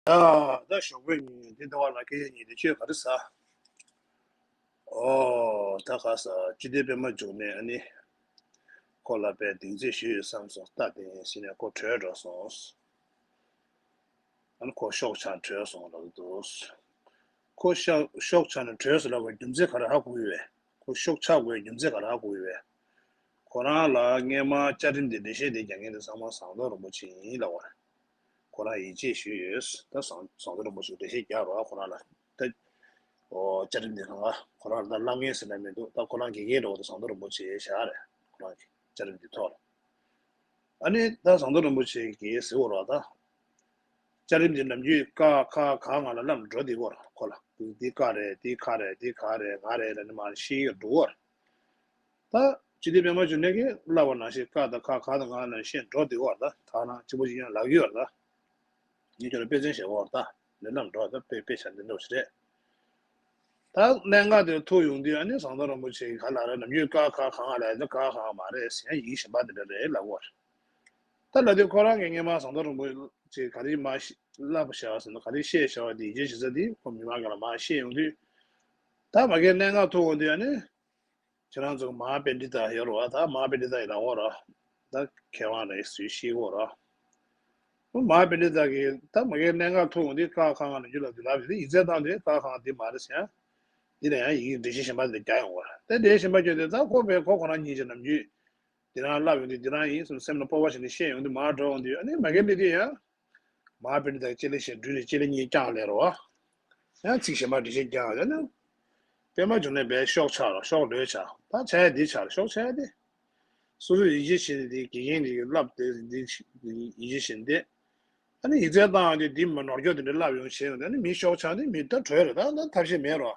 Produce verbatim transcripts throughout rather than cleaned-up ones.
ད་ད་ཞོགས་པའི་ཉིན་འདི་ལྟ་བ་ལ་སྐད་ཆ་ཉིན་དེ་ཁྱོད་ག་རེ་ཟ། ཨོ་ད་ག་ཟ། སྤྱི་བདེ་པད་མ་འབྱུང་གནས་ཨ་ནི་ཁོ་ལ་དཔེ་སྡིགས་ཚིག་ཞུས་ཡོད་བསམ་སོང་། ལྟ་དེ་ཟིན་ནས་ཁོ་བྲོས་འགྲོ་སོང་། ཨ་ནི་ཁོ་ཤོག་ཆག་བྲོས་སོང་ལབ་འདུག་ཁོ་ཤ་ཤོག་ཆག་ནས་བྲོས་སོང་ལབ་པའི་རྒྱུ་མཚན་ག་རེ་ཧ་གོ་ཡོད་པས། ཁོ་ཤོག་ཆག་དགོས་རྒྱུ་མཚན་ག་རེ་ཧ་གོ་ཡོད་པས། ཁོ་རང་ལ་སྔས་མ་བཅའ་ཁྲིམས་དེ་འགྲེལ་བཤད་དེ་རྒྱག་མཁན་དེ་ཚང་མ་ཟམ་གདོང་རིན་པོ་ཆེ་ཡིན་ལབ་པ་རེད། ཁོ་རང་ཡིད་ཆེས་ཞུས་ཡོད། ད་ཟམ་ཟམ་གདོང་རིན་པོ་ཆེ་འགྲེལ་བཤད་རྒྱག་རོགས། ཁོ་རང་ལ་ད་ཨོ་བཅའ་ཁྲིམས་དེ་གང་ག་ཁོ་རང་ལ་ད་བསླབ་མཁན་ཟེར་ན་མི་འདུག་ད་ཁོ་རང་དགེ་རྒན་འདྲ་བོ་དེ་ཟམ་གདོང་རིན་པོ་ཆེ་བཞག་རེད། ཁོ་རང་གི་བཅའ་ཁྲིམས་དེ་ཐོག་ལ། ཨ་ནི་ད་ཟམ་གདོང་རིན་པོ་ཆེ་གིས་ཟེར་བ་རོགས་ད། བཅའ་ཁྲིམས་དེ་ནམ་རྒྱུན་ཀ་ཁ་ག་ང་ལ་བསླབ་འགྲོ་བསྡད་ཡོད་རེད། ཁོ་ལ་འདི་ཀ་རེད། འདི་ཁ་རེད། འདི་ག་རེད་ང་རེད་ལབ་ནས་མར་ཤེས་ཀྱི་འགྲོ་གི་ཡོད་རེད། ད་སྤྱི་བདེ་པད་མ་འབྱུང་གནས་ཀྱིས་བསླབ་པ་ནང་བཞིན་ཀ་དང་ཁ་ག་དང་ང་ནང་བཞིན་འགྲོ་བསྡད་ཡོད་རེད། ད་ད་ནང་གཅིག་པོ་ཅིག་ཡང་ལབ་ཀྱི་ཡོད་རེད་ད། ངས་ཁྱོད་ལ་དཔེ་མཚོན་བྱེད་ཀྱི་ཡོད་རེད་ད། ལས་རྣམ་འགྲོ་ད་དཔེ་དཔེ་ཆ་འདི་འདྲ་བོ་ཞིག་རེད། ད་གནད་འགག་དེ་ཐུག་ཡོང་དུས་ཨ་ནི་ཟམ་གདོང་རིན་པོ་ཆེ་གིས་ག་ལབ་རེད། ནམ་རྒྱུན་ཀ་ཁ་ག་ང་ལབ་ཡ་ད་ཀ་ག་མ་རེད་ཟེར་ཡ་ཡིག་གཞན་པ་དེ་འདྲ་རེད་ལབ་ཀྱི་ཡོད་རེད། ད་ལབ་དུས་ཁོ་རང་གིས་སྔས་མ་ཟམ་གདོང་རིན་པོ་ཆེ་ག་རེ་མར་བཤད་བསླབས་བཞག་ཟེར་ན་ག་རེ་བཤད་བཞག་པ་དེ་ཡིད་ཆེས་བྱེད་ས་དེ་ཁོ་མི་མང་སྒང་ལ་མར་བཤད་ཡོང་དུས། ད་མ་གིར་གནད་འགག་ཐུག་འོང་དུས་ཨ་ནི། ཁྱེད་རང་ཚོ་མ་ཧཱ་པཎྜི་ཏ་ཡོད་རེད་བ། ད་མ་ཧཱ་པཎྜི་ཏ་ཡི་ལབ་ཀྱི་ཡོད་རེད། ད་མཁས་དབང་རེད་ཟེར་བཤད་ཀྱི་ཡོད་རེད། མ་ཧཱ་པཎྜི་ཏ་གིས་ད་མ་གིར་གནད་འགག་ཐུག་འོང་དུས་ཀ་ཁ་ག་ནང་བཞིན་ལབ་དུས་ལབ་ཡོད་དུས་ཡིག་ཚད་བཏང་དུས་ཀ་ཁ་ག་འདི་མ་རེད་ཟེར་ཡ། འདི་ལ་ཡང་ཡིག་འགྲེལ་བཤད་གཞན་པ་དེ་རྒྱག་ཡོང་བ་རེད། ད་འགྲེལ་བཤད་གཞན་པ་བརྒྱབ་དུས་ད་ཁོ་བས་ཁོ་ཁོ་རང་ཉིད་ཀྱི་ནམ་རྒྱུན་འདི་རང་བསླབས་ཡོང་དུས་འདི་རང་ཡིན་བསམ་སེམས་ལ་སྤོབས་པ་བྱས་ནས་བཤད་ཡོང་དུས་མར་འགྲོ་འོང་དུས་ཨ་ནི་མ་གིར་སླེབས་དུས་ཡང་། མ་ཧཱ་པཎྜི་ཏ་གིས་ལྕེ་ལེ་བཤད་སྦྲུལ་ལེ་ལྕེ་ལེ་གཉིས་བརྐྱངས་ལབ་རེད་བ། ཡང་ཚིག་གཞན་པ་འགྲེལ་བཤད་རྒྱག་ཡོད་ན། པད་མ་འབྱུང་གནས་པས་ཤོག་ཆག་ར་ཤོག་ལོས་ཆག་ད་ཆག་ཡ་འདི་ཆག་ར་ཤོག་ཆག་ཡ་འདི། སོ་སོས་ཡིད་ཆེས་བྱེད་ནས་འདི་དགེ་རྒན་འདི་བསླབས་ཏེ་འདི་ཡིད་ཆེས་བྱེད་ནས་འདི། ཨ་ནི་ཡིག་ཚད་བཏང་ཡོང་དུས་འདི་མ་ནོར་སྐྱོ་དེ་འདྲ་བསླབས་ཡོང་བྱས་ཡོང་དུས་ཨ་ནི་མི་ཤོག་ཆག་འདི་མི་ད་བྲོས་རེད། ད་ད་ཐབས་ཤེས་མེད་རོ།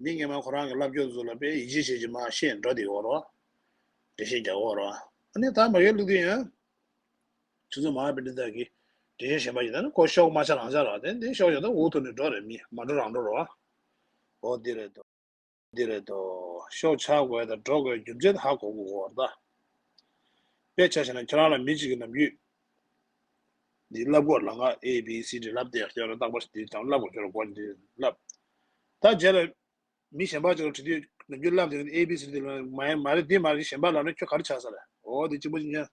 མི་སྔས་མ་ཁོ་རང་གི་བསླབ་སྐྱོར་ཚོ་ལ་དཔེ་ཡིད་ཆེས་བྱེད་ཀྱི་མ་ཤེས་འགྲོ་དེ་ཡོད་རོ། འགྲེལ་བཤད་རྒྱག་ཡོད་རོ། ཨ་ནི་ད་མ་གིར་སླེབས་དུས་ཡང་། ཁྱོད་ཚོ་མ་ཧཱ་པཎྜི་ཏ་གིས་འགྲེལ་བཤད་གཞན་པ་ཡིན་ན་ནི་ཁོ་ཤོག་མ་ཆག་རང་ཆག་ར་དེ་འདི་ཤོག་ཡོད་ད་འུ་ཐུག་ནས་འགྲོ་རེད། མི་མ་འགྲོ་རང་འགྲོ་རོ། འོ་འདི་རེད་དོ། འདི་རེད་དོ། ཤོག་ཆག་དགོས་དང་འགྲོ་དགོས་རྒྱུ་མཚན་ཧ་གོ་དགོས་རེད་ད། དཔེ་ཆ་བཞག་ན་ཁྱོད་རང་ལ་མི་གཅིག་གིས་ནམ་རྒྱུན། འདི་བསླབ་དགོས་ལ་ང་A B C D་བསླབ་བསྡད་ཡོད་རེད། རྟག་པར་འདི་དང་བསླབ་དགོས་ཁྱོད་ལ་དགོས་འདི་བསླབ། ད་རྗེས་ལ། མི་གཞན་པ་ཅིག་ལ་དྲི་དུས་ནམ་རྒྱུན་བསླབ་དེ་ཨེ་བི་སི་དེ་ལ་མ་ཡིན་མ་རེད་འདི་མ་རེད་གཞན་པ་ལབ་ན་ཁྱོད་ག་རེ་ཆགས་ས་རེད། འོ་དེ་གཅིག་པ་གཅིག་ཉན།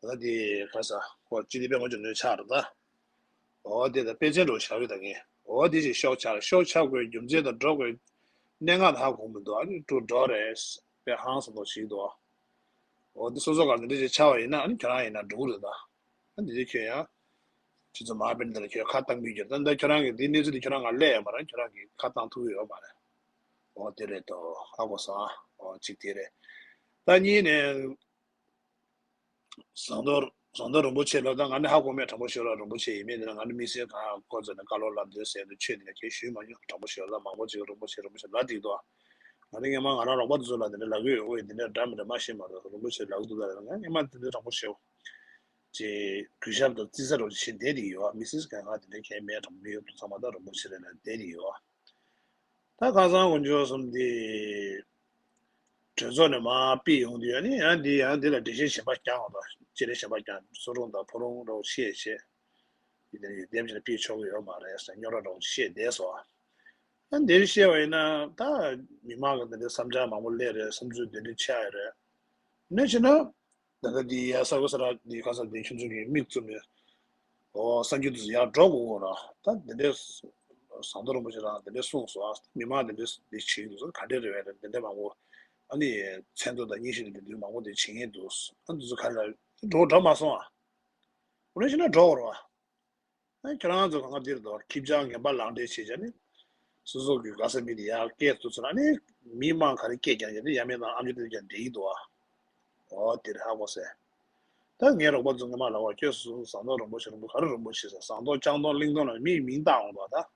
ད་ལྟ་དེ་ག་ས་ཁོ་སྤྱི་བདེ་དཔོན་མོ་ཅིག་ནས་ཆགས་རེད་ད། འོ་དེ་ད་དཔེ་ཆ་འགྲོ་བཞག་ཡོད་ད་ངས། འོ་དེ་ཅིག་ཤོག་ཆགས་རེད། ཤོག་ཆགས་དགོས་རྒྱུ་མཚན་དང་འགྲོ་དགོས་གནད་འགག་ད་ཧ་གོ་མི་འདུག་ཨ་ནི་ཀྲུ་འགྲོ་རེད། དཔེ་ཧང་སང་འདུག་ཞིག་འདུག་འོ་དེ་སོ་སོ་ག་འདི་འདྲ་ཅིག་ཆགས་པ་ཡིན་ན་ཨ་ནི་ཁྱོད་རང་ཡིན་ན་འགྲོ་གི་རེད་ད། ཨ་འདི་དུས་ཁྱོད་ཡང་། ཁྱོད་ཚོ་མ་ཧཱ་པཎྜི་ཏ་ལ་ཁྱོད་ཁ་བཏང་གི་ཡོད་ད། ད་ཁྱོད་རང་གི་འདི་གནས་ཚུལ་འདི་ཁྱོད་རང་ང་སླེབས་ཡོད་མ་རེད། ཁྱོད་རང་གིས་ཁ་བཏང་ཐུབ་ཀྱི་ཡོད་མ་རེད། འོ་དེ་རེད་དོ། ཧ་གོ་སོང་ཨ། འོ་གཅིག་དེ་རེད། ད་གཉིས་ནས། ཟམ་གདོང་ཟམ་གདོང་རིན་པོ་ཆེ་ལ་ད་ང་ནི་ཧ་གོ་མེད། དྲང་པོ་ཞུ་རོགས། རིན་པོ་ཆེ་ཡིན་མིན་དེ་ལ་ང་ནི་དམིགས་བསལ་གང་ཁོ་ཚོ་ནས་བཀའ་སློབ་ལབ་འདོད་ཟེར་འདུག་ཆོས་འདི་ལ་ཁྱེད་ཞུས་མ་མྱོང་། དྲང་པོ་ཞུ་ལ་མང་པོ་ཅིག་རིན་པོ་ཆེ་རིན་པོ་ཆེ་ལབ་འདུག་དོ། ང་ནི་སྔན་མ་ང་རང་རོགས་པ་དེ་ཚོ་ལ་དེ་འདྲ་ལབ་ཀྱི་ཡོད། འོ་ཡ་དེ་འདྲ་འདྲ་མི་འདྲ་མ་ཤེས་མ་གཏོགས་རིན་པོ་ཆེ་ལབ་འདུག་ད་ང་སྔན་མ་དེ་འདྲ་དྲང་པོ་ཞུ། ཅེས་གུས་ཞབས་དང་རྩིས་ས་རོགས་ཅིག་བྱེད་བསྡད་དེ་ཡོད། མི་སེར་གང་ག་དེ་འདྲ་མཁན་མེད་དྲང་པོ་མི་ཡོད་པ་ཚང་མ་ད་རིན་པོ་ཆེ་རེད་ལ་བསྡད་དེ་ཡོད། ད་ཁ་སང་དཀོན་མཆོག་གསུམ་དེ་གྲོས་ཚོགས་ནས་མར་ཕུད་ཡོང་དུས་ཨ་ནི་ཡང་འདི་ཡང་འདི་ལ་འགྲེལ་བཤད་གཞན་པ་རྒྱག་འོང་། ད་སྤྱི་ལེ་གཞན་པ་རྒྱག་སུ་རུང་དང་ཕོ་རུང་རོགས་བཤད་བྱས། འདི་ལྟར་ཡོད་དེབ་ཅིག་ལ་ཕུད་ཆོག་གི་ཡོད་མ་རེད་ཟེར་རྙོག་དྲ་རོགས་བཤད་བསྡད་སོང་། ཨ་འདིར་བཤད་པ་ཡིན་ན་ད་མི་མང་གི་འདི་འདྲའི་བསམ་འཆར་མང་པོ་སླེབས་རེད། བསམ་ཚུལ་འདི་འདྲ་ཆགས་ཡོད་རེད། ནས་བྱས་ན། ད་ལྟ་འདི་ཡ་ས་གོ་ས་ར་འདི་ཁ་སང་འདི་ཁྱོད་ཚོ་གི་མིག་བཙུམ་ནས། ཨོ་གསར་འགྱུར་དེ་ཚོ་ཡར་སྒྲོག་དགོས་གོ་ར། ད་འདི་འདྲའི་ཟམ་གདོང་རིན་པོ་ཆེ་རང་འདི་འདྲའི་གསུངས་སོང་ཨ། མི་མང་འདི་འདྲའི་འདི་བྱེད་ཀྱི་འདུག་ཟེར་ག་འདྲས་རེད་བས་རེད། འདི་འདྲའི་མང་པོ་ཨ་ནི་མཚན་ཐོ་དང་སྙན་ཞུ་འདི་འདྲའི་མང་པོ་འདི་བྱེད་མཁན་འདུག་ཨ་འདི་ཚོ་ག་རེ་ལ་འགྲོ་འགྲོ་མ་སོང་ཨ། འོ་ན་ཕྱིན་ན་སྒྲོག་གོ་ར། ཨ་ཁྱེད་རང་ཚོ་གང་ག་འདིར་འདུག་ཁྱིམ་བྱང་ངན་པ་ལག་འབྲེལ་བྱེད་བྱས་ནས། སོ་སོ་གི་དགའ་ས་མི་དེ་ཡར་སྐད་བཏུ་ཚུལ་ཨ་ནི། མི་མང་ག་རེ་སྐད་རྒྱག་རྒྱག་དེ་ཡ་མེད་དང་ཨ་མཆོད་དེ་ཀྱང་འདྲེ་ཡི་འདུག་ཨ། འོ་དེར་ཧ་གོ་སོང་། ད་ངའི་རོགས་པ་ཚོ་ངས་མ་ལབ་པ་ཁྱོད་སོ་སོ་ཟམ་གདོང་རིན་པོ་ཆེ་རིན་པོ་ག་རེ་རིན་པོ་ཆེ་ཟེར། ཟམ་གདོང་ལྕགས་གདོང་གླིང་གདོང་ལ་མིའི་མིང་བཏགས་འོང་དོ་ད།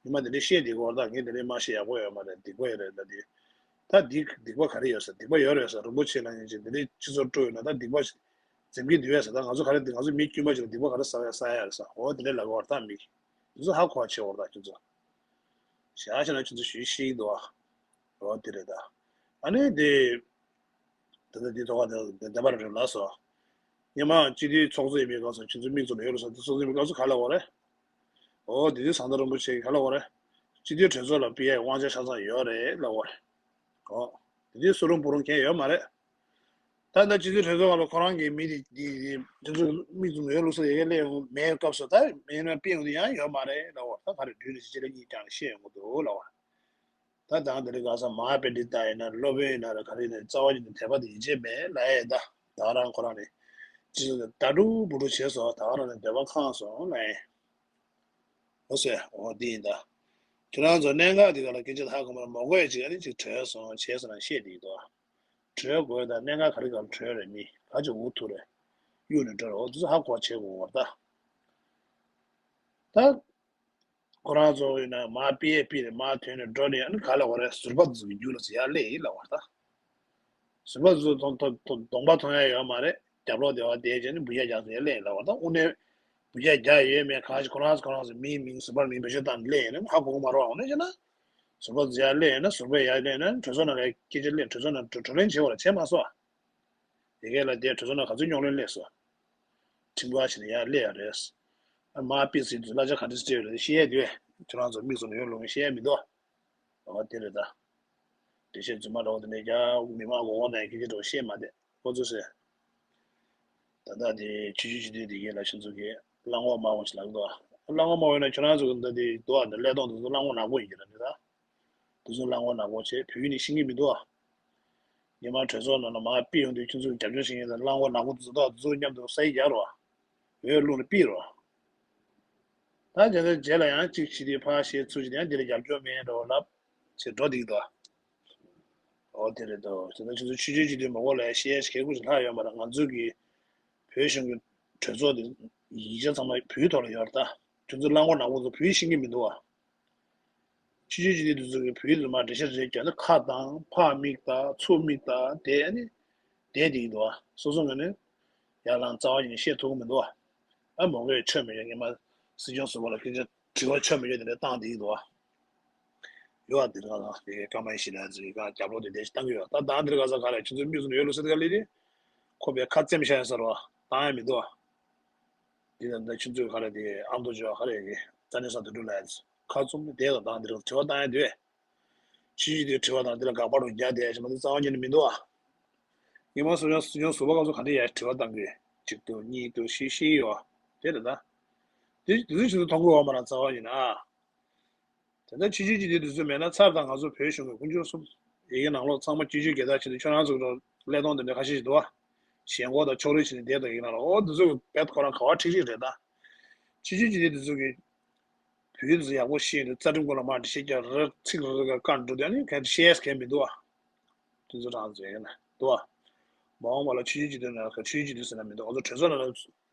ཉི་མ་དེ་འདྲའི་བཤད་དེ་གོ་ད་ངས་དེ་འདྲའི་མ་བཤད་ཡག་པོ་ཡོད་མ་རེད། སྡིག་པ་ཡོད་རེད་ད་དེ། ད་སྡིག་སྡིག་པ་ག་རེ་ཡོད་ཟེར། སྡིག་པ་ཡོད་རེད་ཟེར། རིན་པོ་ཆེ་ལ་ཡིན་ཅིག་དེ་འདྲའི་སྤྱི་ཚོགས་སྤྲོ་ཡོད་ན་ད་སྡིག་པ་འཛེམ་གྱི་འདུག་ཡ་ཟེར། ད་ང་ཚོ་ག་རེ་འདི་ང་ཚོ་མི་དཀྱུས་མ་ཅིག་ལ་སྡིག་པ་ག་རེ་བསགས་ཡ་བསགས་ཡ་རེད་ཟེར། འོ་དེ་འདྲའི་ལབ་གོ་ད་མི། དེ་ཚོ་ཧ་གོ་བ་བྱེད་འོར་ད་ཁྱོད་ཚོ། བཞག་བྱས་ན་ཁྱོད་ཚོ་ཞུ་ཤེས་ཀྱི་འདུག་ཨ། འོ་དེ་རེད་ད། ཨ་ནི་དེ། ད་ལྟ་འདི་ཐོག་ཁ་འདི་བདེན་པ་རེད་ལགས་སོ། སྔོན་མ་སྤྱི་འཐུས་ཚོགས་གཙོ་ཡིན་པའི་སྐབས་སུ་ཁྱོད་ཚོའི་མིག་ཚོ་ལ་ཡོད་རེད་ཟེར། ཚོགས་གཙོ་ཡིན་པའི་སྐབས་སུ་ག་ལ་འོ་རེད། ཨོ་དེ་དུས་ཟམ་གདོང་རིན་པོ་ཆེ་གིས་ག་ལབ་པ་རེད། སྤྱི་འཐུས་གྲོས་ཚོགས་ལ་ཕུད་ཡས་དབང་ཆ་ཆ་ཚང་ཡོད་རེད་ལབ་པ་རེད། ཨོ། དེ་དུས་སུ་རུང་བུ་རུང་མཁན་ཡོད་མ་རེད། ད་ལྟ་སྤྱི་འཐུས་གྲོས་ཚོགས་སྒང་ལ་ཁོ་རང་གི་མི་དེ་དེ་དེ་དེ་ཚོ་མིག་བཙུམ་ཡོད་ལུགས་སྲོལ་ཡ་གི་སླེབས་ཡོང་མེད་སྐབས་སུ་ད་མེད་ན་ཕུད་ཡོང་དུས་ཡང་ཡོད་མ་རེད་ལབ་པ་རེད། ད་ག་རེ་བདུན་ནས་ཕྱི་ལ་གཉིས་ཀྱང་ཤེས་ཡོང་གི་འདུག་ལབ་པ་རེད། ད་དང་དེ་རིང་ཁ་སང་མ་དཔེ་འདི་ལྟ་ཡིན་ན་སློབ་དཔོན་ཡིན་ན་རེད་ག་རེ་ཡིན་ན་རྩ་བ་ཉིད་ནས་དད་པ་དེ་ཡིན་གཅིག་མེད་ལབ་ཡས་ད་ད་རང་ཁོ་རང་ནས་ཅི་ཟེར་ད་ད་དྲུག་བུ་དྲུག་བྱས་སོང་ད་ག་རང་ནས་འདོད་པ་ཁེངས་སོང་ལབ་ཡས། ཨོ་ཟེར་ཨོ་འདི་ཡིན་ད། ཁྱེད་རང་ཚོ་གནད་འགག་འདི་ག་ལ་སྐད་ཆ་ཧ་གོ་མ་རེད་མོ་གོས་ཅིག་ཨ་ནི་ཅིག་བྲོས་སོང་བྱས་སོང་ན་བཤད་འདི་ཡིན་དོ། བྲོས་དགོས་ད་གནད་འགག་ག་རེ་ག་ལ་བྲོས་རེད་མི་ག་ཅིག་འུ་ཐུག་རེད། གཡུག་ནས་འགྲོ་རེད་ཨོ་འདི་ཚོ་ཧ་གོ་བྱེད་དགོས་བར་ད། ད། ཁོ་རང་ཚོ་ཡིན་ན་མ་ཕུད་ཡས་ཕུད་ནས་མ་ཐོན་ནས་འགྲོ་ནས་ཨ་ནི་ག་ལ་བ་རེད་ཟུར་པ་ཚོ་གི་རྒྱུད་ལ་ཚོ་ཡར་སླེབས་ཡིན་ལབ་པ་རེད་ད། ཟུར་པ་ཚོ་གདོང་གདོང་གདོང་པ་མཐོང་ཡ་ཡོད་མ་རེད་རྒྱབ་ལོགས་དེ་བ་དེ་བྱས་ནས་འབུ་ཡ་རྒྱག་ཚོ་ཡར་སླེབས་ཡིན་ལབ་པ་རེད་ད། དངོས་གནས་འབུ་ཡ་རྒྱག་ཡོད་མེད་གང་ཞིག་ཁོ་རང་ཚོ་ཁོ་རང་ཚོ་མིའི་མིང་ཟུར་པར་མིང་བེད་སྤྱོད་བཏང་ནས་སླེབས་ཡིན་ན་ཧ་གོ་གི་མ་རེད་བ། འོ་ན་བྱས་ན་ཟུར་པ་ཚོ་ཡར་སླེབས་ཡིན་ན་ཟུར་པས་ཡར་སླེབས་ན་གྲོས་ཚོགས་ནང་ལ་སྐད་ཆ་སླེབས་གྲོས་ཚོགས་ནང་བགྲོ་གྲོས་གླེང་བྱེད་བ་ལ་བྱས་མ་སོང་ཨ། དེ་གས་ལ་དེ་གྲོས་ཚོགས་ནང་ག་ཚོད་རྙོག་གླེང་སླེབས་སོང་། ཁྲིམས་འགལ་བྱས་ནས་ཡར་སླེབས་ཡ་རེད། ཨ་མ་པི་སི་དུས་གླ་ཆ་ག་འདྲ་སྤྲད་ཡོད་རེད་ཤེས་ཡ་དེ་བས་ཁྱོད་རང་ཚོ་མིག་བཙུམ་ནས་ཡོད་ལོང་ཤེས་ཡ་མི་འདུག་ཨ་དེ་རེད་ད། དེ་བཤད་རྫུན་མ་འདྲ་བོ་དེ་འདྲས་རྒྱག་མི་མང་གོ་འོག་ནས་སྐད་ཆ་འདྲ་བོ་བཤད་མ་བསྡད་ཁོ་ཚོས་ཟེར། ད་ལྟ་དེ་ཆུ་ཆུ་ཆུ་དུས་དེ་གས་ལ་ཁྱོད་ཚོ་གས་གླང་འོག་མ་འོག་ཅིག་ལབ་འདུག་གླང་འོག་མ་འོག་ཡིན་ན་ཁྱོད་རང་ཚོ་གི་འདི་དེ་འདུག་ཨ་འདི་ཀླད་སྟོང་དེ་ཚོ་གླང་འོག་ནག་པོ་ཡིན་གྱི་རེད་འདི་ད། དེ་ཚོ་གླང་འོག་ནག་པོ་བྱས་བོད་ཡིག་ནི་ཤེས་ཀྱི་མི་འདུག་ཨ། ཉི་མ་གྲོས་ཚོགས་ནང་ལ་མར་ཕུད་ཡོང་དུས་ཁྱོད་ཚོ་རྒྱབ་སྐྱོར་བྱེད་མཁན་དང་གླང་འོག་ནག་པོ་དེ་ཚོ་དང་དེ་ཚོ་མཉམ་དུ་ས་ཡིག་རྒྱག་རོགས། འོས་བླུགས་ནས་ཕུད་རོགས། ད་དེ་ཚོ་རྗེས་ལ་ཡང་གཅིག་བྱེད་དུས་ཕར་བཤད་ཚུར་བྱེད་དུས་ཡང་འདི་ལ་རྒྱབ་སྐྱོར་མེད་འགྲོ་ལབ་བྱས་འགྲོ་བསྡད་ཀྱི་འདུག་ཨ། འོ་དེ་རེད་དོ། དེ་ནས་ཁྱོད་ཚོ་ཆུ་ཆུ་ཆུ་དུས་མ་གོ་ལ་ཤེས་ཡ་ཞིག་གལ་ཁུ་ཞིག་ལྷག་ཡོད་མ་རེད། ང་ཚོའི་གི་བོད་གཞུང་གི་གྲོས་ཚོགས་དེ་ཡིག་ཆ་ཚང་མ་བོད་ཐོག་ལ་ཡོད་རེད་ད། ཁྱོད་ཚོ་གླང་འོག་ནག་པོ་ཚོ་བོད་ཡིག་ཤེས་ཀྱི་མི་འདུག་ཨ། ཆུ་ཆུ་ཆུ་དུས་དེ་ཚོ་གི་བོད་ཡིག་དུ་མ་འགྲེལ་བཤད་རེ་བརྒྱབ་ན་ཁ་དང་ཕ་མིག་དང་ཚུ་མིག་དང་དེ་ཨ་ནི་དེ་དེ་ཡིན་འདུག་ཨ། སོ་སོ་ངོས་ནས་ཡར་ལངས་རྩ་བ་ཉིད་ནས་བཤད་ཐུབ་ཀྱི་མི་འདུག་ཨ། ཨ་མོ་གས་ཆོས་མི་ཡོད་ངས་མ་སྲིད་སྐྱོང་ཟུར་པ་ལ་སྐད་ཆ་དྲི་བ་ཆོས་མི་ཡོད་དེ་འདྲ་བཏང་དེ་ཡིན་འདུག་ཨ། ཡོད་ཨ་དེ་རིང་ལ་དེ་ཀ་མ་ཡི་ཤི་ལ་ཟེར་གི་ག་རྒྱབ་ལོག་དེ་དེ་ཞིག་བཏང་གི་ཡོད། ད་ད་དེ་རིང་ག་ས་ག་རེ་ཁྱོད་ཚོའི་མིག་ཟུར་ནས་ཡོད་ལོ་ཟེར་ག་ལེ་དེ་ཁོ་པའི་ཁ་བཙེམ་ཤ་ཡ་ཟེར་བ་བཏང་ཡ་མི་འདུག་ཨ། དེ་ད་ད་ཁྱོད་ཚོའི་ག་རེ་དེ་ཨ་མདོ་ཅོ་ག་རེ་གི་རྩ་ནས་ས་དུ་འགྲོ་ལ་ཡ་ཁ་བཙུམ་དེ་ད་ད་དེ་རིང་དྲི་བ་བཏང་ཡ་དེ་ཆུ་ཆུ་དེ་དྲི་བ་དང་དེ་ལ་དགག་པ་རུ་རྒྱག་དེ་ཞིག་མ་དེ་རྩ་བ་ཉིད་ནས་མི་འདུག་ཨ། ཉི་མ་སུ་ཡང་སུ་ཡང་ཟུར་པ་ག་ཚོད་ག་འདྲ་ཡ་དྲི་བ་བཏང་གི་གཅིག་ཏུ་གཉིས་ཏུ་ཤི་ཤི་ཡོད་དེ་རེད་ད། དེ་དེ་ཚོ་ཆུ་ཚོད་མཐོང་གི་ཡོད་མ་རེད་རྩ་བ་ཡིན་ན། དེ་ལྟར་ཕྱི་རྒྱལ་གྱི་དེ་དུས་ཚོད་མེད་ན་ཚར་དང་ང་ཚོ་བོད་གཞུང་གི་དཀོན་མཆོག་གསུམ་ཡི་གེ་ནང་ལོགས་ཚང་མ་སྤྱི་སྤྱོད་རྒྱལ་དར་ཆེད་དུ་ཁྱོད་རང་ཚོ་གི་ཀླད་སྟོང་དེ་འདྲ་ཁ་ཤས་ཤིག་འདུག་བ། ཞེན་ཁོག་དང་ཕྱོགས་རིས་བྱས་ནས་བསྡད་དང་ཡིན་ན་ལ་ཨོ་དེ་ཚོ་གི་བེད་ཁོ་རང་ག་བ་ཁྲིག་ཁྲིག་རེད་ད། ཕྱི་རྒྱལ་གྱི་དེ་དུས་ཚོད་ཀྱི་བོད་ཡིག་དེ་ཚོ་ཡག་པོ་ཤེས་ནས་རྩ་ཁྲིམས་སྐོར་ལ་མར་འགྲེལ་བཤད་རྒྱག་རེ་ཚིག་རེ་རེ་ག་བཀར་འགྲོ་དེ་ནི་ག་བཤད་ཡས་གལ་མི་འདུག་བ། དེ་ཚོ་རང་ཚོ་ཡིན་ན་འདུག་བ། མ་འོངས་པ་ལ་ཕྱི་རྒྱལ་གྱི་དུས་ན་ག་ཕྱི་རྒྱལ་གྱི་དུས་ཟེར་ན་མི་འདུག་ང་ཚོ་གྲོས་ཚོགས་ནང་ལ།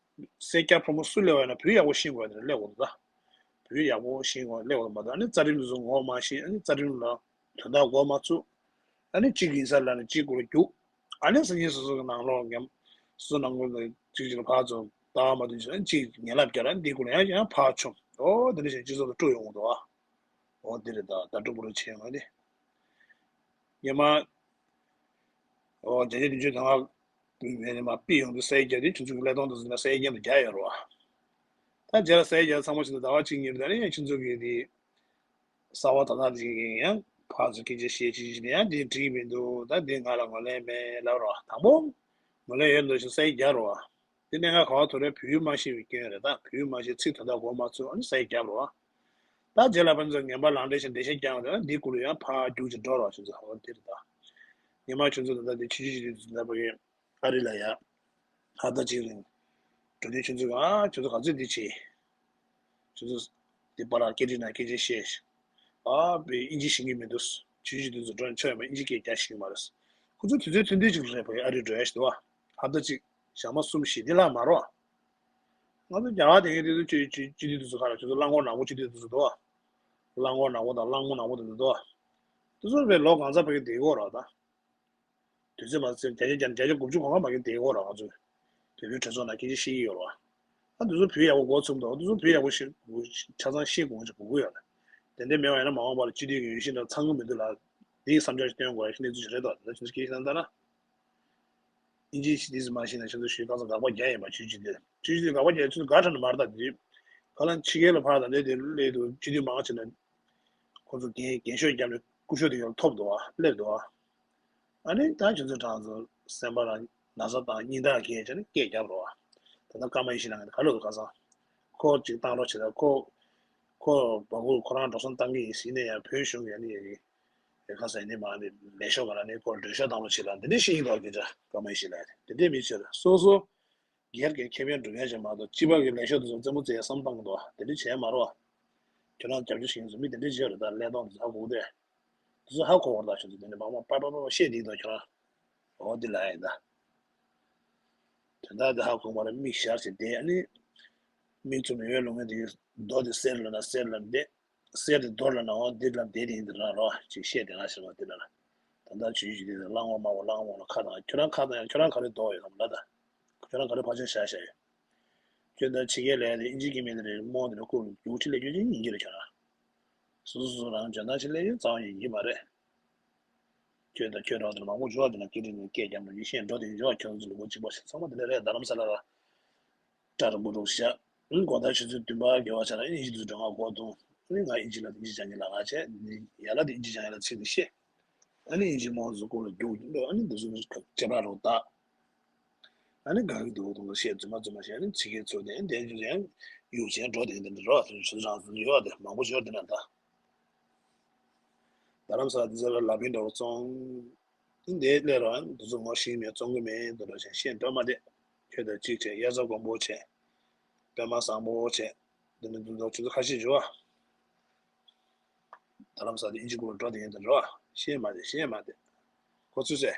སེར་སྐྱ་ཕོ་མོ་སུ་སླེབས་པ་ཡིན་ན་བོད་ཡག་པོ་ཤེས་དགོས་ཡ་དེ་འདྲ་སླེབས་དགོས་འདུག་ད། བོད་ཡག་པོ་ཤེས་དགོས་སླེབས་དགོས་མ་གཏོགས་ཨ་ནི་རྩ་ཁྲིམས་དེ་ཚོ་ངོ་མ་ཤེས་ཨ་ནི་རྩ་ཁྲིམས་ལ་དོན་དག་མགོ་མ་ཚུགས། ཨ་ནི་གཅིག་ཡིན་ས་ལ་ནི་གཅིག་སྐོར་ལ་རྒྱུག་ཨ་ནི་སང་ཉིན་སོ་སོ་གི་ནང་ལོགས་ངེམ་སོ་སོ་ནང་ཁུལ་ལ་གཅིག་གཅིག་ལ་ཕར་ཚུར་ལྟ་བ་མ་མཐུན་ཕྱིན་ཨ་ནི་གཅིག་ངན་ལབ་རྒྱག་ཨ་ནི་འདི་སྐོར་ལ་ཡང་ཡང་ཕར་མཆོང་ཨོ་དེ་འདྲ་བྱས་སྤྱི་ཚོགས་ལ་སྤྲོ་ཡོང་གི་འདུག་ཨ། ཨོ་དེ་རེད་ད་ད་སྤྲོ་པོ་རུ་ཆེ་ཡོང་ཨ་ནི། ཉི་མ། ཨོ་བརྒྱ་ཆ་བདུན་ཅུ་དོན་ལྔ། བུད་མེད་ནས་མ་ཕུད་ཡོང་དུས་ས་ཡིག་བརྒྱབ་དུས་ཁྱོད་ཚོ་གི་ཀླད་སྟོང་དུ་ཟིན་ན་ས་ཡིག་རྒྱན་དུ་རྒྱག་ཡོད་རེད་བ། ད་རྗེས་ལ་ས་ཡིག་བརྒྱབ་ཚང་མ་ཕྱིན་དུས་ཟླ་བ་གཅིག་གཉིས་རེ་ད་ནི་ཡང་ཁྱོད་ཚོ་གི་དེ། གསར་བ་ད་ལྟ་དེ་ཡང་ཕར་ཚུར་སྐད་ཆ་བཤད་ཅི་ཅི་ནས་ཡང་དེ་འགྲིག་མི་འདུག་ད་དེ་ང་ལ་ངོས་ལེན་མེད་ལབ་རོགས་དང་པོ། ངོས་ལེན་ཡོད་འདུག་ཞིག་ས་ཡིག་རྒྱག་རོགས། དེ་གནད་འགག་ག་བ་ཐོག་རེད་བོད་ཡིག་མ་ཤེས་པའི་སྐྱོན་རེད་ད་བོད་ཡིག་མ་ཤེས་ཚིག་དོན་དག་གོ་མ་ཚུགས་ཨ་ནི་ས་ཡིག་རྒྱབ་རོགས། ད་རྗེས་ལ་ཕན་ཚུན་ངན་པ་ལང་འདྲེ་ཞིག་འགྲེལ་བཤད་རྒྱག་ཡོང་དུས་འདི་སྐོར་ལ་ཡང་ཕར་རྒྱུག་ཅིག་འགྲོ་རོགས་ཁྱོད་ཚོ་ཧོ་དེ་རེད་ད། ཉི་མ་ཁྱོད་ཚོ་ད་ལྟ་དེ་ཆུ་ཆུ་ཆུ་དུས་ད་ཕ་གི་ཨ་རི་ལ་ཡ། ཧ་ད་ཅིག་རིང་། འགྲོ་དུས་ཁྱོད་ཚོ་ག་ཁྱོད་ཚོ་ག་ཚོད་འདི་བྱེད། ཁྱོད་ཚོ་དེ་པ་ར་སྐད་འདྲི་ན་སྐད་ཆ་བཤད། ཨ་བི་ཨིན་ཇི་ཤེས་ཀྱི་མི་འདུག་ཆུ་ཆུ་དུས་ཚོད་འགྲོ་ནས་ཆོས་ཡོད་མ་ཨིན་ཇི་སྐད་རྒྱག་ཤེས་ཀྱི་མ་རེད། ཁོ་ཚོ་དུས་ཚོད་ཐུང་ཐུང་ཅིག་རེད་ཕ་གི་ཨ་རི་འགྲོ་ཡ་ཞིག་འདུག་བ། ཧ་ད་ཅིག་ཞག་མ་གསུམ་བཞི་འདི་ལྷག་མ་རོ། ང་ཚོ་རྒྱ་གར་དེ་གའི་དུས་ཚོད་ཆུ་ཆུ་ཆུ་དུས་ཚོད་ག་ལ་ཁྱོད་ཚོ་གླང་གོག་ནག་པོ་ཆུ་དུས་ཚོད་འདུག་བ། གླང་གོག་ནག་པོ་དང་གླང་མོ་ནག་པོ་དེ་ཚོ་འདུག་བ། དེ་ཚོ་བའི་ལོ་གང་ཚ་ཕ་གི་བསྡད་ཀྱི་ཡོད་རེད་ད། དུས་ཚོད་མ་ཚད་བརྒྱ་ཆ་བརྒྱ་བརྒྱ་ཆ་དགུ་བཅུ་གོ་ལྔ་མ་གི་བསྡད་ཀྱི་ཡོད་རེད་ང་ཚོས། བོད་པའི་གྲོས་ཚོགས་ནང་སྐད་ཆ་བཤད་ཀྱི་ཡོད་རེད་བ། ཨ་འདི་ཚོ་བོད་ཡག་པོ་མགོ་ཚུགས་འདུག་འདི་ཚོ་བོད་ཡག་པོ་ཤེས་དགོས་ཆ་ཚང་ཤེས་དགོས་ཀྱི་དགོས་ཀྱི་ཡོད་རེད། དེ་འདྲ་མེད་པ་ཡིན་ན་མ་འོངས་པ་ལ་སྤྱི་འཐུས་ཀྱི་འོས་གཞི་འདྲ་ཚང་གི་མི་འདུག་ལ། འདིའི་བསམ་འཆར་ཞིག་བཏོན་དགོས་ཡ་ཞིག་གནས་ཚུལ་ཞིག་རེད་དོ་འདི་ཚོ་ཁྱེད་ཚོས་སྐད་ཆ་བཤད་ན་ལྟ་ན། ཨིན་ཇི་ཞིག་འདི་ཚོ་མ་ཤེས་ན་ཁྱེད་ཚོ་ཞུས་གང་ཚང་དགག་པ་རྒྱག་ཡིན་པ་ཆུ་ཆུ་འདི། ཆུ་ཆུ་འདི་དགག་པ་རྒྱག་ཆུ་ཚོད་དགའ་དྲགས་ནས་མ་རེད་ད་འདི། ཁ་ལ་ཕྱི་རྒྱལ་ལ་ཕར་དང་དེ་དེ་སླེབས་འདུག་སྤྱི་འཐུས་མང་ཆེ་ནས་ཁོ་ཚོ་འགན་འགན་ཤོག་བརྒྱབ་ནས་སྐུ་ཞབས་དེ་ཡོད་ཐོབ་འདུག་བ། སླེབས་འདུག་བ། ཨ་ནི་ད་ཁྱོད་ཚོ་གྲངས་ཚོ་སེམས་པ་རང་ན་ཚ་དང་སྙིང་ཐག་གིས་བྱས་ནས་སྐད་བརྒྱབ་རོགས་བ། ད་ལྟ་ཀརྨ་ཡེ་ཤེས་ལགས་ཀྱིས་ག་ལབ་འདུག་ཁ་སང་། ཁོ་ཅིག་བཏང་རོགས་བྱེད་ད། ཁོ་ཁོ་བ་གུ་ཁོ་རང་འགྲོ་སོང་བཏང་གི་ཡིན་ཟེར་ནས་ཡང་བོད་གཞུང་གིས་ཨ་ནི་ཡ་གི་ཡ་ཁ་ཟེར་ནི་མ་ནི་ལས་ཤོག་ག་ལ་ནི་ཁོ་འགྲོ་ཤོག་བཏང་རོགས་བྱེད་ལ་འདི་འདྲ་ཤེས་ཡིན་དོགས་ཀྱི་འདྲ། ཀརྨ་ཡེ་ཤེས་ལགས་དེ་འདྲ་མི་བྱེད་ར། སོ་སོ་སྒེར་གྱི་ཁེ་ཕན་སྒྲུབ་ཡ་ཅིག་མ་གཏོགས་སྤྱི་པ་གི་ལས་ཤོག་དེ་ཚོ་རྩེད་མོ་རྩེ་ཡ་བསམ་བཏང་གི་འདུག་བ། དེ་འདྲ་བྱས་མ་རོགས། ཁྱོད་རང་རྒྱབ་སྐྱོར་བྱེད་མཁན་ཚོ་མི་དེ་འདྲ་བྱས་རེད། ད་ཀླད་སྟོང་དེ་ཚོ་ཧ་གོ་གི་འདུག་དེ་ཚོ་ཧ་གོ་བར་ད་ཁྱོད་ཚོ་དེ་ནས་མང་མང་པར་པར་པར་པར་བཤད་བསྡད་འདུག་ཁྱོད་རང་། འོ་འདི་ལ་ཡིན་ད། དོན་དག་འདི་ཧ་གོ་མ་རེད། མིག་ཞར་བྱས་བསྡད། ཨ་ནི་མིག་བཙུམ་ཡོད་ལོང་ངེ་དེ་རྡོ་དེ་གསེར་ལ་ན་གསེར་ལ་བསྡད། གསེར་དེ་རྡོ་ལ་ན་འོ་འདི་ལ་བསྡད་དེ་ཡིན་དེ་རང་རོགས་ཅིག་བཤད་དེ་ང་ཞིག་མ་དེ་ལ་ན། ད་ལྟ་ཇུས་ཀྱི་དེ་གླང་འོག་མ་འོག་གླང་འོག་ལ་ཁ་དང་ཁྱོད་རང་ཁ་དང་ཡང་ཁྱོད་རང་ག་རེ་རྡོ་ཡོད་དམ་ལ་ད། ཁྱོད་རང་ག་རེ་ཕར་ཕྱིན་བཞག་བཞག་ཡོད། ཁྱོད་ད་ཕྱི་རྒྱལ་ལ་ཡ་དེ་ཨིན་ཇི་སྐད་མེད་དེ་རེད། རྨོངས་དེ་རེད། ཁོ་རྒྱུག་ཆི་ལས་རྒྱུ་ཅི་ཡིན་གྱི་རེད་ཁྱོད་རང་། སོ་སོ་སོ་རང་འཇོན་ཐང་ཆི་ལས་རྒྱུ་རྩ་བ་ཡིན་གྱི་མ་རེད། ཁྱོད་ད་ཁྱོད་རང་དེ་མང་པོ་འཇོག་དེ་ན་སྐད་འདི་ནས་སྐད་རྒྱབ་ན་ཡིན་ཤེས་འགྲོ་དེ་འཇོག་ཁྱོད་ཚོ་ལུག་པོ་གཅིག་པ་ཞིག་ཚང་མ་དེ་འདྲ་རེད། རྡ་རམ་ས་ལ་ལ་སྐྲ་རིང་པོ་འདུག་ཤག་ཨང་། དགོང་དག་ཆུ་ཚོད་བདུན་པ་བརྒལ་བ་ཆ་ལ་ཨིན་ཇི་དུ་འགྲོ་ང་གོ་དུང་། ཨ་ནི་ང་ཨིན་ཇི་ལ་ཨིན་ཇི་སྦྱང་གི་ལ་ང་བྱས། ཡ་ལ་དེ་ཨིན་ཇི་སྦྱང་ཡ་ལ་ཚིག་འདི་བཤད། ཨ་ནི་ཨིན་ཇི་རྨོངས་ཚོ་སྐོར་ལ་རྒྱུག་འགྲོ། ཨ་ནི་འདི་ཚོ་ནི་ཁྱེད་རང་རོགས་ད། ཨ་ནི་ག་གི་འདུག་དུང་ལ་བཤད་རྫུན་མ་རྫུན་མ་བཤད། ཨ་ནི་ཚིག་གི་ཚོད་ལྡན་ལྡན་རྒྱུ་ཡང་ཡུག་ཆེན་འགྲོ་དེ་འདི་འདྲ་རོགས་ཚོ་ཆུ་ཚོད་རང་ཚོ་ཡོད་དེ་མང་པོ་ཡོད་དེ་ན་ད། རྡ་རམ་ས་ལ་འདི་ཚོ་ལ་ལ་བིན་འདྲ་བོ་བཙོང་། འདི་སླེབས་རོགས། འདི་ཚོ་ངོ་ཤེས་མེད་བཙོང་གི་མེད་འདི་འདྲ་བཤད་འདོད་མ་བསྡད། ཁྱོད་དང་གཅིག་བྱས་དབྱར་རྩྭ་དགུན་འབུ་བྱས། པད་མ་བཟང་པོ་བྱས། འདི་ནི་འདི་ཚོ་ཁ་ཤས་འཇུ་བ། རྡ་རམ་ས་ལ་ཨིན་ཇི་སྐོར་འགྲོ་དེ་ཡིན་འདི་འདྲ་བ། ཤེས་མ་བསྡད། ཤེས་མ་བསྡད། ཁོ་ཚོས་ཟེར།